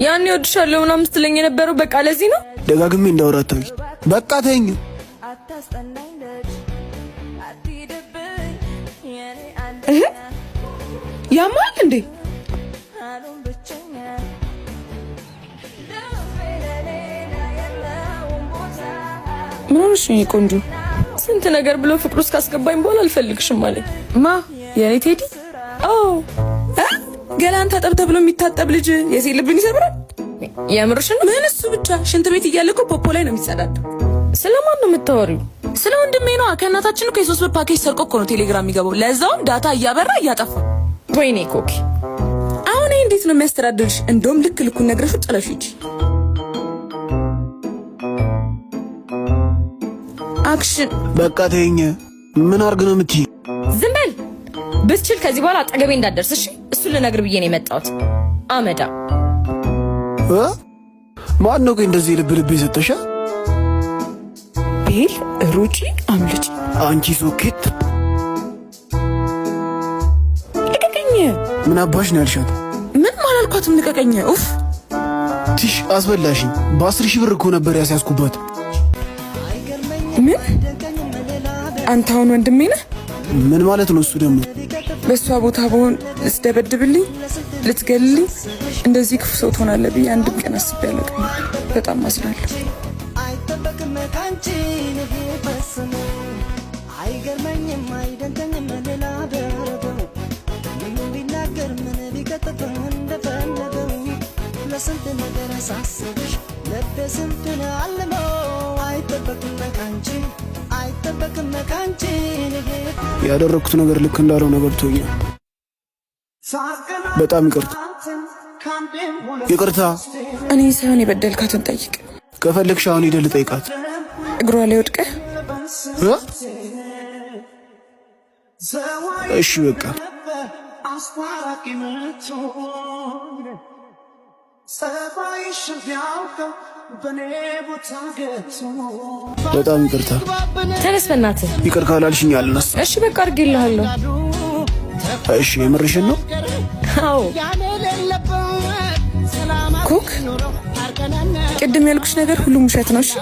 ያኔ እወድሻለሁ ምናምን ስትለኝ የነበረው በቃ ለዚህ ነው። ደጋግሜ እንዳወራ አታውቂ። በቃ ተይኝ። ያማል እንዴ? ምን ሆነሽ ነው የኔ ቆንጆ? ስንት ነገር ብሎ ፍቅሩ ውስጥ ካስገባኝ በኋላ አልፈልግሽም አለኝ። ማ የኔ ቴዲ? አዎ። ገላን ታጠብ ተብሎ የሚታጠብ ልጅ የሴት ልብን ይሰብራል። የምርሽን ነው? ምን እሱ ብቻ፣ ሽንት ቤት እያለ እኮ ፖፖ ላይ ነው የሚጸዳደው። ስለማን ነው የምታወሪው? ስለ ወንድሜ ነዋ። ከእናታችን እኮ የ3 ብር ፓኬጅ ሰርቆ እኮ ነው ቴሌግራም የሚገባው። ለዛውም data እያበራ እያጠፋ። ወይኔ ኮኪ፣ አሁን ይሄ እንዴት ነው የሚያስተዳድርሽ? እንደውም ልክ ልኩን ነግረሽው ጥለሽ ሂጂ። Action። በቃ ተይኝ። ምን አርግ ነው የምትይኝ? ዝም በል። ብትችል ከዚህ በኋላ አጠገቤ እንዳትደርስ እሺ። እሱን ልነግር ብዬ ነው የመጣሁት። አመዳ። እ? ማን ነው ቆይ እንደዚህ ልብ ልብ የሰጠሽ? ቤል፣ ሩጪ፣ አምልጪ። አንቺ ሶኬት። ልቀቀኝ። ምን አባሽ ነው ያልሻት? ምንም አላልኳትም። ልቀቀኝ። ኡፍ። ቲሽ አስበላሽኝ። በ10,000 ብር እኮ ነበር ያስያዝኩባት። ምን? አንተ አሁን ወንድሜ ነህ? ምን ማለት ነው እሱ ደግሞ? በእሷ ቦታ በሆን ልትደበድብልኝ፣ ልትገልልኝ፣ እንደዚህ ክፉ ሰው ትሆናለህ ብዬ አንድም ቀን አስቤ አላውቅም። በጣም አዝናለሁ። አይጠበቅም ካንቺ ንጌ ፈጽሞ፣ አይገርመኝም አይደንቀኝም ሌላ ቢያረገው፣ ምን ቢናገር ምን ቢቀጥፍ እንደፈለገው፣ ለስንት ነገር ሳስብሽ ልቤ ስንቱን አልሞ፣ አይጠበቅም ካንቺ፣ አይጠበቅም ካንቺ ንጌ። ያደረግኩት ነገር ልክ እንዳልሆነ ገብቶኛል። በጣም ይቅርታ፣ ይቅርታ። እኔ ሳይሆን የበደልካትን ጠይቅ። ከፈለግሽ አሁን ሄደህ ልጠይቃት። እግሯ ላይ ወድቀህ። እ? እሺ በቃ። በጣም ይቅርታ። ተነስ በእናትህ። ይቅር ካላልሽኝ አልነሳም። እሺ በቃ አድርጌልሃለሁ። እሺ የምርሽን ነው? አዎ። ኮክ፣ ቅድም ያልኩሽ ነገር ሁሉም ውሸት ነው። እሺ።